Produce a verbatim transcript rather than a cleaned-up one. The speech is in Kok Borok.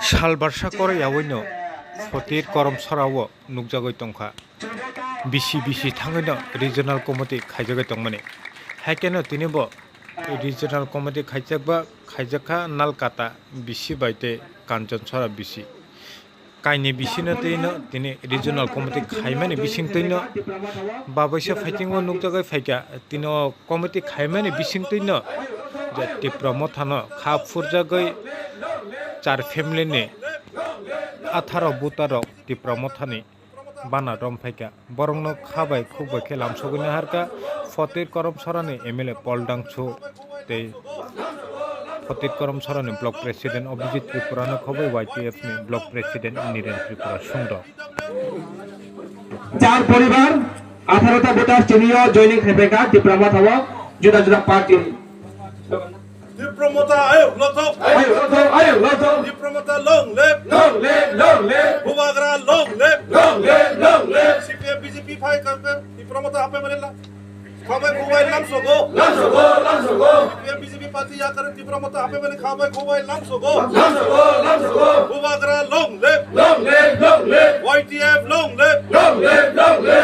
Salbarsa koro yaui no Photir Koromsora o nukjagwi tongkha. Bisi bisi thangwi no regional committee khaijagwi tongmani. Haikhe no tini bo regional committee khaijakba, khaijakha Nalkata bisi bai tei Kanchonsora bisi. Kaini bisino twi no tini regional committee khaimani bising twi no babaisa fighting o nukjagwi phaikha. Tino committee khaimani bising twi no je Tipra Motha no kha phurjagwi char family ni atharo voter rok Tipra Motha ni bana rom phaikha. Borokno kha bai khuk bai khe lamsogwi naharkha Photir Koromsora ni M L A Paul Dangsu tei Photir Koromsora ni block president Abhijit Tripura no khobwi Y T F ni block president Niren Tripura sung rok. Char poribar, atharo ta voter chini o joining khaiphaikha Tipra Motha o juda juda party. Tipra Motha ayuk lothok. Ayuk lothok, ayuk lothok. Tipra Motha long live. Long live, long live. Bubagra long live. Long live, long live. C P M B J P phai kangkhe Tipra Motha hapai manila. Khabai khubai lamsogo. Lamsogo, lamsogo. C P M B J P party yakare Tipra Motha hapai mani khabai khubai lamsogo. Lamsogo, lamsogo. Bubagra long live. Long live, long live. Y T F long live. Long live, long live.